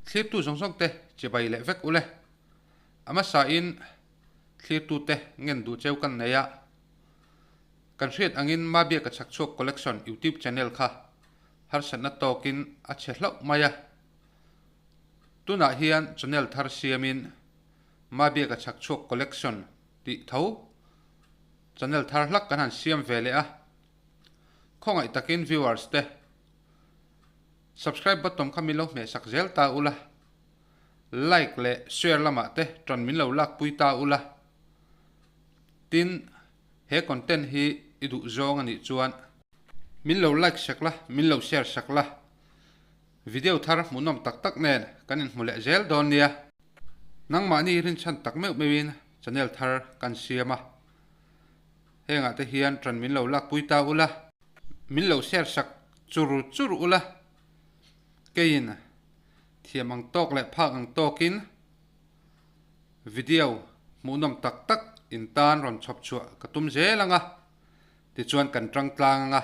Thlirtu zawng zawng te chibai leh vek ule. A hmasa in thlirtu te ngen duh cheu kan nei a. Kan hriat angin Mabiaka Chhakchhuak Collection YouTube channel kha harsatna tawkin a chhe hlauh mai a. Tunah hian channel thar siamin Mabiaka Chhakchhuak Collection tih tho channel thar hlak kan han siam ve leh a. Khawngaih takin viewers te subscribe button kha min lo hmehsak zel ta ula, like leh share lamah te tan min lo lakpui ta ula. Tin, he content hi i duh zawng a nih chuan min lo like sak la, min lo share sak la. Video thar hmuhnawm tak tak nen kan inhmu leh zel dawn nia. Nangmahni rinchhan tak meuh meuhin channel thar kan siam a. Hengah te hian tan min lo lakpui ta ula. Min lo share sak chur chur ula. Keiin thiam ang tawk leh phak ang tawkin video hmuhnawm tak tak in tan rawn chhawp chhuah ka tum zel ang a. Tichuan kan tang tlang ang a,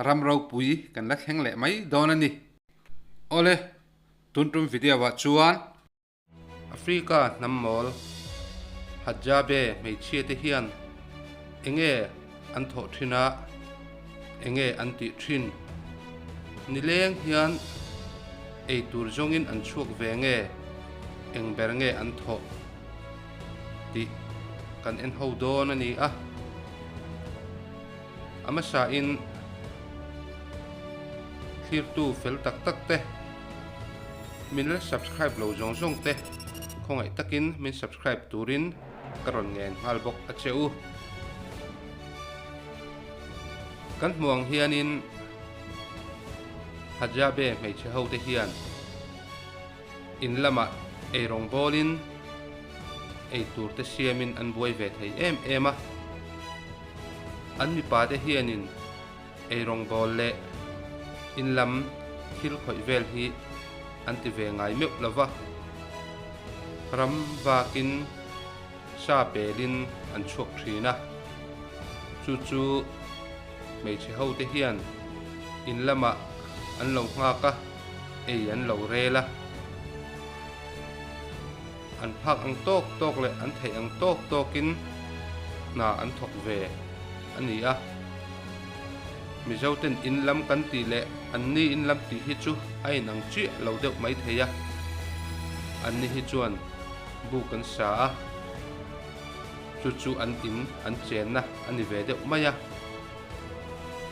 ram ropui kan la thleng leh mai dawn a ni. Awle, tun tum video ah chuan. Africa hnam mawl Hadzabe hmeichhia te hian enge an thawh thin a, enge an tih thin? Nileng hian ei tur zawngin an chhuak ve nge, eng ber nge an thawh tih kan en ho dawn a ni a. A hmasain thlirtu fel tak tak te, min la subscribe lo zawng zawng te khawngaih takin min subscribe turin ka rawn ngen nghal bawk a che u. Kan hmuh ang hianin Hajabe hmeichhe ho te hian in lamah eirawng bawlin ei tur te siamin an buai ve thei em em a. An mipa te hianin eirawng bawl leh in lam thil khawih vel hi an ti ve ngai meuh lo va. Ram vakin sa pelin an chhuak thin a, chu chu hmeichhe ho te hian in lamah an lo nghak a, ei an lo rel a. An phak ang tawk tawk leh an theih ang tawk tawkin hna an thawk ve a ni a. Mizoten in lam kan tih leh anni in lam tih hi chu a inang chiah lo deuh mai thei a. Anni hi chuan buk an sa a, chu chu an in an chenna a ni ve deuh mai a.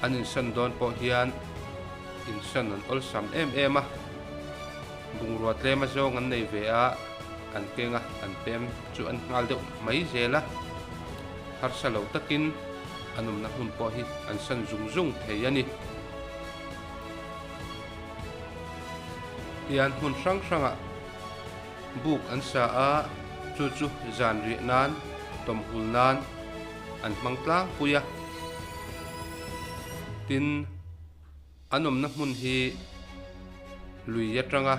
An insan dawn pawh hian insan an awlsam em em a. Bungrua tlem a zawng an nei ve a, an keng a, an pem chu an nghal deuh mai zel a. Harsa lo takin an awmna hmun pawh hi an san zung zung thei a ni. Tian hmun hrang hrangah buk an sa a, chu chu zan riah nan, tawmhul nan an hmang tlangpui a. Tin. An awmna hmun hi lui atanga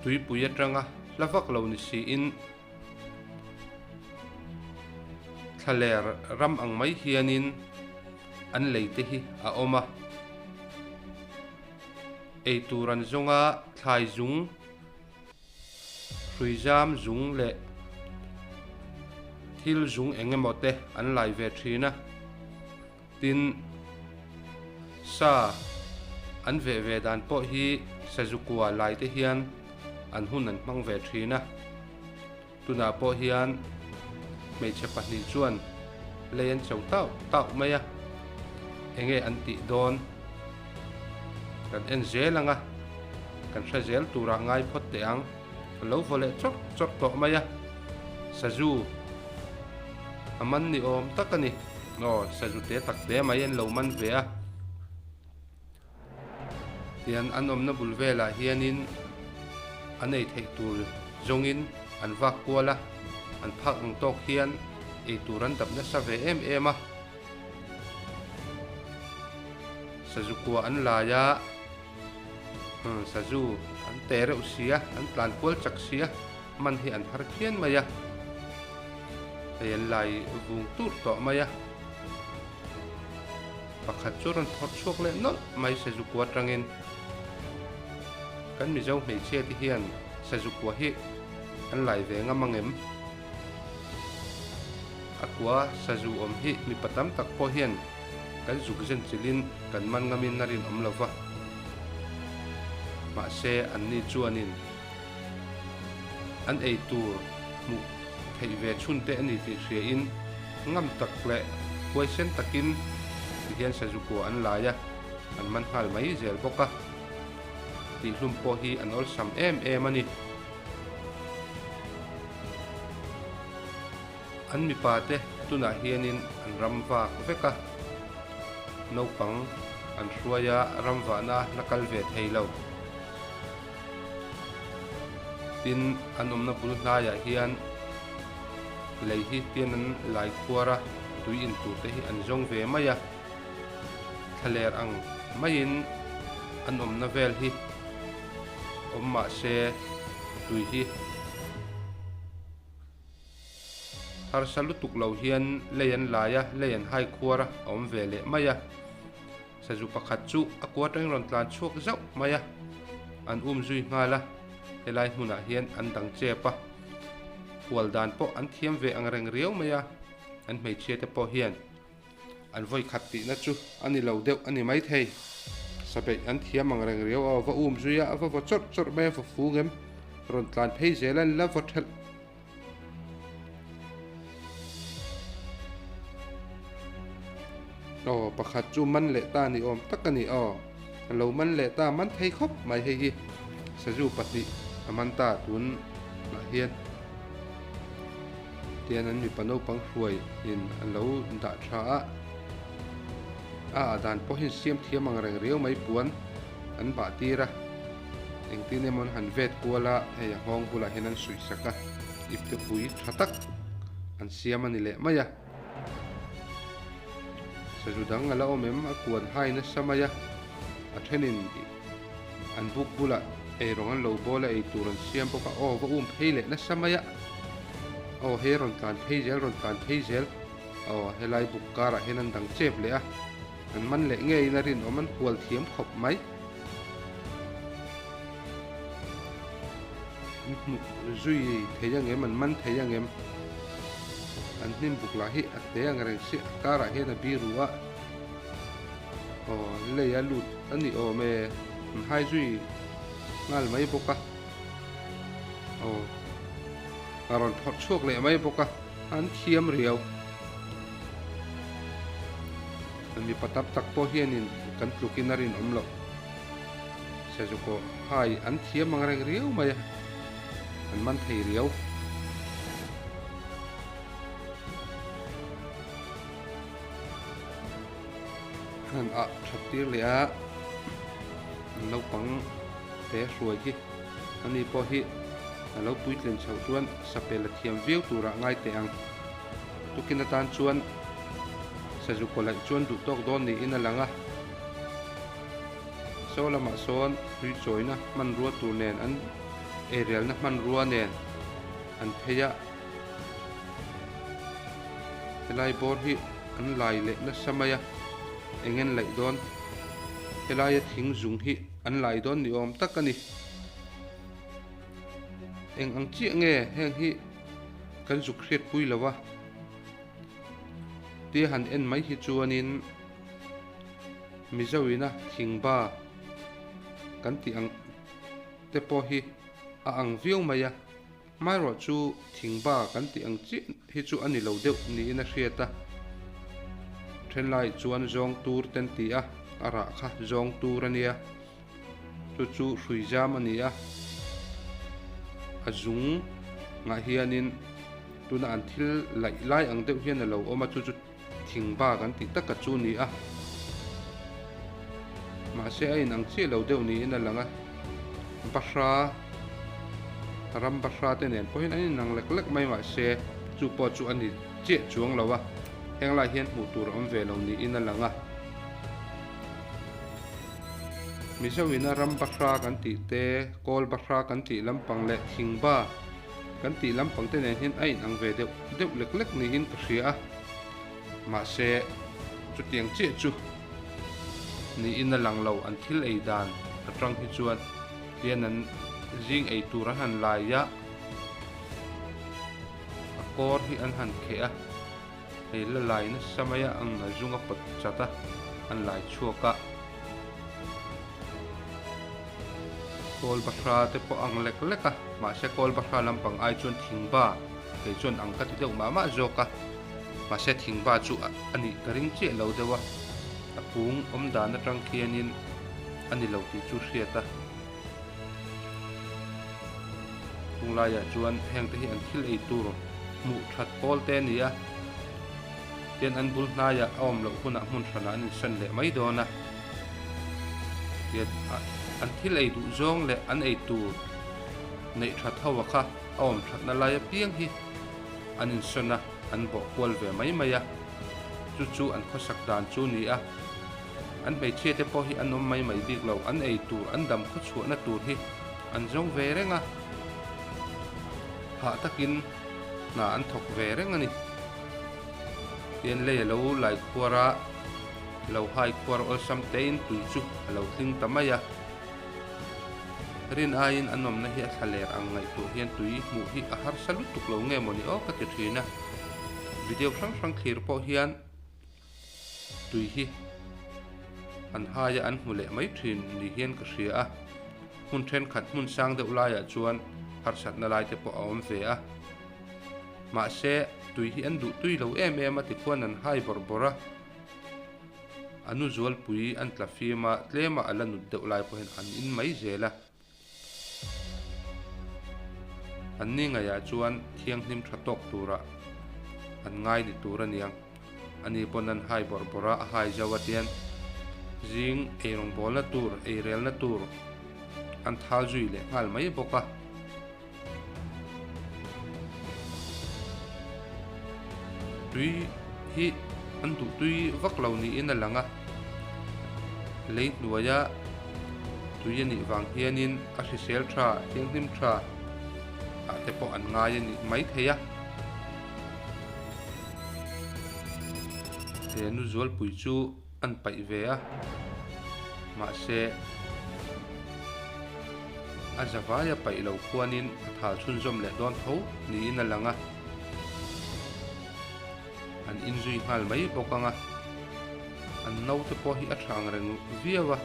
tuipui atanga hla vak lo ni siin thlaler ram ang mai hianin an lei te hi a awm a. Eitur an zawng a, thlai zung. Hruizam zung leh thil zung eng emaw te an lai ve thin a, tin sa an veh ve dan pawh hi sazukua lai te hian an hun an hmang ve thin a, tunah pawh hian hmeichhe pahnih chuan lei an cho tauh tauh mai a, enge an tih dawn kan en zel ang a, kan hre zel turah ngai phawt teh ang, ka lo vaw leh chawrh chawrh tawh mai a, sazu a man ni awm tak a ni, aw sazu te tak te mai an lo man ve a, tian an awmna bul velah hianin an ei theih tur zawngin an vak kual a, an phak ang tawk hian ei tur an dap nasa ve em em a. Sazu kua an lai a, sazu an te reuh si a, an tlan kual chak si a, man hi an har phian mai a, hei an lai vung tur tawh mai a, pakhat chu a rawn phawrh chhuak leh nawlh mai sazu kua atangin. Kan Mizo hmeichhia te hian. Sazu kua hi an lai ve ngam ang em? A kua sazu awm hi mipa tam tak pawh hian kan zuk zen chilhin kan man ngamin a rinawm lo va. Mahse, anni chuanin an ei tur hmuh theih ve chhun te a ni tih hriain ngam tak leh huaisen takin tihian sazu kua an lai a, an man nghal mai zel bawk a. Tihhlum pawh hi an awlsam em em a ni. An mipa te tunah hianin an ram vak vek a, naupang an hruai a ram vahna la kal ve thei lo. Tin, an awmna bul hnaiah hian lei hi tian an lai khuar a, tui in tur te hi an zawng ve mai a. Thlaler ang maiin an awmna vel hi awm mah se tui hi harsa lutuk lo hian lei an lai a, lei an hai khuar a, a awm ve leh mai a. Sazu pakhat chu a kua atangin rawn tlan chhuak zauh mai a, an um zui nghal a, helai hmunah hian an dang chep a, hual dan pawh an thiam ve ang reng riau mai a, an hmeichhia te pawh hian. An vawi khat tihna chu a ni lo deuh a ni maithei. Sabeih an thiam ang reng riau a, va um zui a, a va vaw chawrh chawrh mai a, va fung em? Rawn tlan phei zel a, la vaw thelh. Aw, pakhat chu man leh ta ni awm tak a ni aw. A lo man leh ta, man thei khawp mai hei hi. Sazu pahnih a man ta tunah hian. Tian an mipa naupang hruai in a lo dah tha a, a ah dan pawh hian siam thiam ang reng riau mai puan an bah tir a, engtin emaw an han vet kual a, hei a nghawng bulah hian an suih sak a, ipte pui tha tak an siam a ni leh mai a. Sazu dang a la awm em a kuan hai nasa mai a, a thenin An buk bulah eirawng an lo bawl a, eitur an siam bawk a, aw va um phei leh nasa mai a, aw hei rawn tlan phei zel rawn tlan phei zel, aw helai buk karah hian an dang chep leh a, an man leh ngeiin a rinawm an hual thiam khawp mai. An hmuh zui thei angem an man thei angem an hnim buk lah hi a te ang reng si a karah hian a biru a. Aw lei a lut a ni awm e, an hai zui nghal mai bawk a, aw a rawn phawrh chhuak leh mai bawk a, an thiam riau. Mipa tam tak pawh hianin kan tlukin a rinawm loh. Sazukaw hai an thiam ang reng riau mai a, an man thei riau. Han ah that tir leh a naupang te hruai hi ani pawh hi a lo puitlin chhoh chuan sapel a thiam viau turah ngai teh ang. Tukin atan chuan sazu kaw laih chuan duh tawk dawn niin a lang a, saw lamah sawn tui chawina hmanrua tur nen an eirialna hmanrua nen an phei a. Helai bawr hi an lai leh nasa mai a, eng an laih dawn? Helaia thing zung hi an lai dawn ni awm tak a ni. Eng ang chiah nge heng hi kan zuk hriat pui lo a? Tia han en mai hi chuanin Mizo ina thingba kan tih ang te pawh hi a ang viau mai a. Hmaerawh chu thingba kan tih ang chiah hi chu a ni lo deuh niin a hriat a. Thenlai chuan zawng tur te an ti a, a rah kha zawng tur a nia. Chu chu hrui zam a ni a, a zung ngah hianin tuna an thil laih lai ang deuh hian a lo awm a, chu chu thingba kan tih taka chu a ni a. Mahse a inang chiah lo deuh niin a lang a, bahra ram bahra te nen pawhin an inang lek lek mai mahse chu pawh chu a ni chiah chuang lo a, heng lai hian hmuh tur a awm ve lo niin a lang a. Mizo ina ram bahra kan tih te, kawl bahra kan tih lampang leh thingba kan tih lampang te nen hian a inang ve deuh deuh lek lek niin ka hria a. Mahse, chutiang chiah chu niin a lang lo, an thil ei dan atang hi chuan tian an Zing ei tur an han lai a, a kawr hi an han kheh a, hei la lai nasa mai a, ang a zung a pawt chat a, an lai chhuak a. Kawl bahra te pawh ang lek lek a, mahse kawl bahra lampang ai chuan thingba kei chuan ang ka ti deuh mah mah zawk a, mahse thingba chu a nih ka ring chiah lo deuh a, a kung awm dan atang khianin a ni lo tih chu hriat a. Chung laiah chuan hengte hi an thil ei tur hmuh that pawl te a ni a, tian an bul hnaiah a awm loh hunah hmun hranah an insan leh mai dawn a. Tian an thil ei duh zawng leh an ei tur neih that ho a kha a awm thatna lai apiang hi an insawn a, an bawh kual ve mai mai a, chu chu an khawsak dan chu a ni a. An hmeichhia te pawh hi an awm mai mai bik lo, an ei tur, an dam khaw chhuahna tur hi an zawng ve reng a, hah takin hna an thawk ve reng a ni. Tian lei a lo lai khuar a, lo hai khuar awlsam tein tui chu a lo tling ta mai a. Rin aiin an awmna hi a thla ler ang ngaihtuah hian tui hmuh hi a harsa lutuk lo nge mawni aw ka ti thin a. Video hrang hrang thlir pawh hian Tui hi an hai a, an hmu leh mai thin ni hian ka hria a, hmun thenkhat hmun sang deuh laiah chuan harsatna lai te pawh a awm ve a. Mahse, tui hi an duh tui lo em em a tikhuan an hai bawrh bawrh a, a nu zualpui an tla fim a, tlema a la nut deuh lai pawhin an in mai zel a. An ni ngaiah chuan thianghlim tha tawk tura an ngai ni tur a niang. Ani pawn an hai bawrh bawrh a, a hai zo a tian zing eirawngbawlna tur, eirelna tur an thal zui leh nghal mai bawk a. Tui hi an duh tui vak lo niin a lang a, lei hnuaia tui a nih vang hianin a hrisel tha, thianghlim tha ah te pawh an ngai a nih mai thei a. He nu zualpui chu an paih ve a, mahse a zavai a paih lo khuanin a thal chhunzawm leh dawn tho niin a lang a, an inzui nghal mai bawk ang a, an naute pawh hi a tha ang reng viau a,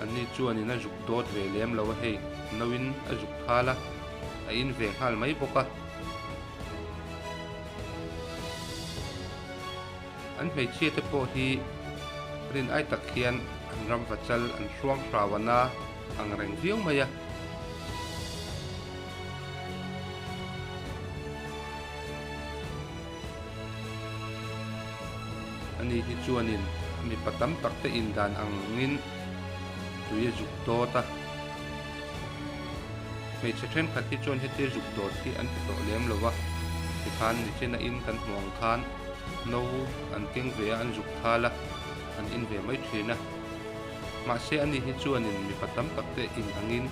anni chuanin a zuk dawt ve lem lo a hei, nauin a zuk thal a, a in ve nghal mai bawk a. An hmeichhia te pawh hi rin ai tak hian an ram vachal an hruang hrau a na ang reng viau mai a. Ani hi chuanin mipa tam tak te indan angin tui a zuk dawt a. Hmeichhe thenkhat hi chuan hetia zuk dawt hi an ti tawh lem lo va, tikhan nichina in kan hmuh ang khan no an keng ve a, an zuk thal a, an in ve mai thin a. Mahse ani hi chuanin mipa tam tak te in angin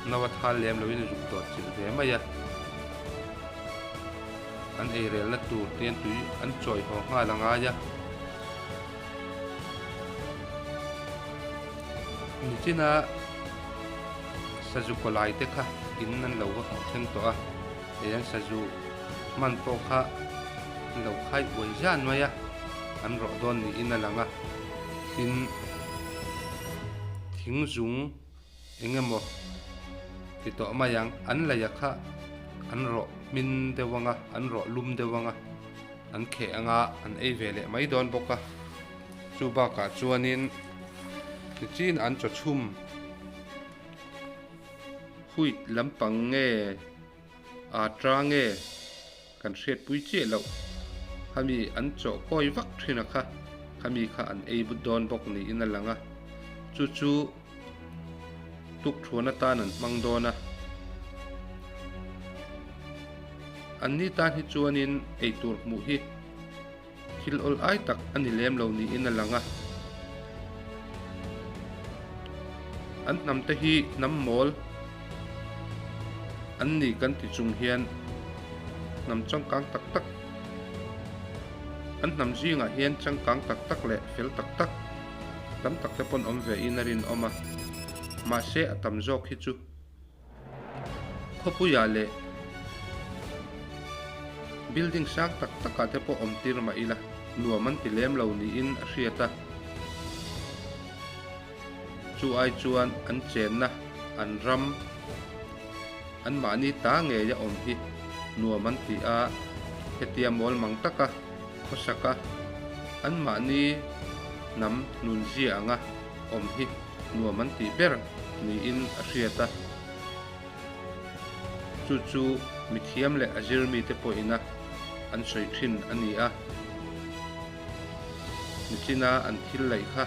no a thal lem loin a zuk dawt chilh ve mai a. An eirelna tur te an tui an chawi haw nghal a ngai a. Nichina sazu kawlai te kha in an lo va hmuh thleng tawh a, hei an sazu hman pawh kha an lo khai uai zan mai a, an rawh dawn niin a lang a, tin thing zung eng emaw ti tawh mai ang, an leia kha an rawh hmin deuh ang a, an rawh lum deuh ang a. An kheh anga an ei ve leh mai dawn bawk a, chu bakah chuanin nichin an chaw chhum wheat lampang nge atra nge kan hriatpui chiah loh khami an chaw kawi vak thin a kha khami kha an ei but dawn bawk niin a lang a, chu chu tukthuan atan an hmang dawn a. Anni tan hi chuanin eitur hmuh hi thil awl ai tak a ni lem lo niin a lang a. An hnam te hi hnam mawl an ni kan ti chung hian hnam changkang tak tak an hnam zingah hian changkang tak tak leh fel tak tak. Tam tak te pawn awm ve in a rinawm a, mahse a tam zawk hi chu khawpuiah leh building sang tak takah te pawh awm tir mah ila nuam an ti lem lo niin a hriat a. Chu ai chuan an chenna an ram an mahni ta ngei a awm hi nuam an ti a, hetia mawl mang taka khawsak a, an mahni hnam nunzia anga awm hi nuam an tih ber niin a hriat a. Chu chu mithiam leh a zirmite pawhina an sawi thin a ni a. Nichina an thil laih kha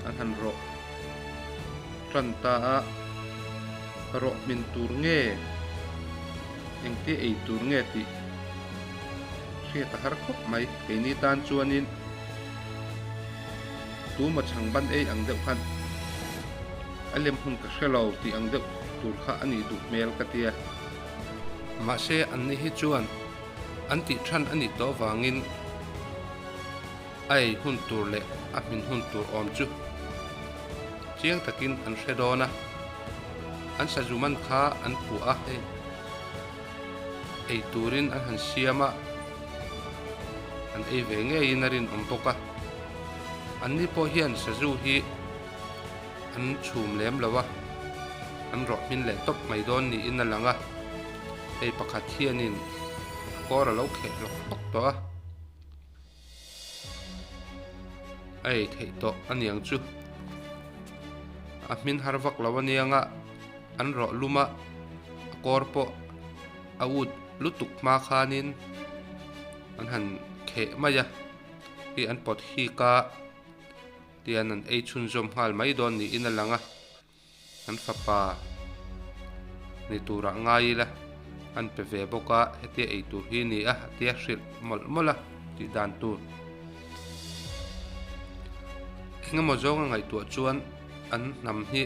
an han rawh tan ta a, rawh hmin tur nge, engtia ei tur nge tih hriat a har khawp mai. Keini tan chuanin tuma chhang ban ei ang deuh khan a lem hun ka hre lo tih ang deuh tur kha a nih duh hmel ka tia. Mahse anni hi chuan an tih than a nih tawh vangin a ei hun tur leh a hmin hun tur awm chu chiang takin an hre dawn a, an sazu man kha an puah a, ei turin an han siam a, an ei ve ngeiin a rinawm bawk a, anni pawh hian sazu hi an chhum lem lo a, an rawh hmin leh tawp mai dawn niin a lang a, hei pakhat hianin a kawr a lo kheh hlawk hlawk tawh a, a ei theih tawh a niang chu a hmin har vak lo aniang a, an rawh lum a, a kawr pawh a ut lutuk hma khanin an han kheh mai a, hei an pawt hik a. Tian an ei chhunzawm nghal mai dawn niin a lang a, an fapa ni turah ngai ila an pe ve bawk a, hetia ei tur hi ni a tia hrilh mawlh mawlh a tih dan tur. Engemaw zawnga ngaihtuah chuan an hnam hi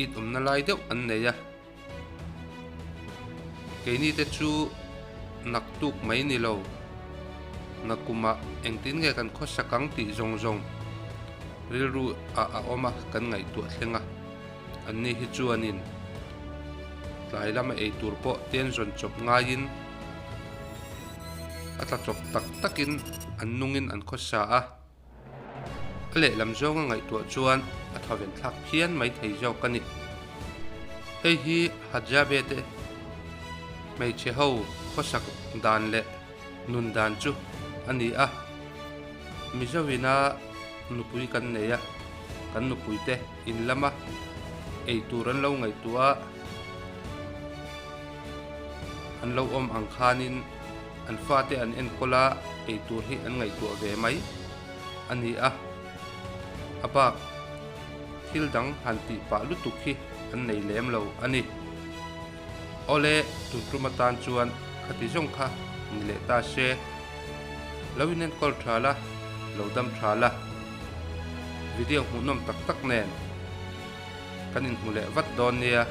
it awmna lai deuh an nei a. Keini te chu naktuk mai ni lo, nakumah engtin nge kan khawsak ang tih zawng zawng rilru ah a awm a kan ngaihtuah thleng a, anni hi chuanin tlai lama ei tur pawh ten zawn chawp ngaiin a tla chawp tak takin an nungin an khawsa a. A lehlam zawnga ngaihtuah chuan a thaven thlak phian mai thei zawk a ni. Hei hi Hadzabe te hmeichhe ho khawsak dan leh nun dan chu a ni a. Mizo ina nupui kan nei a, kan nupuite in lama ei tur an lo ngaihtuah a, an lo awm ang khanin An fate an enkawl a, ei tur hi an ngaihtuah ve mai a ni a, a bak thil dang han tih pah lutuk hi an nei lem lo a ni. Awle, tun tum atan chuan khati zawng kha ni leh ta se, lo inenkawl tha la, lo dam tha la, video hmuhnawm tak tak nen kan inhmu leh vat dawn nia.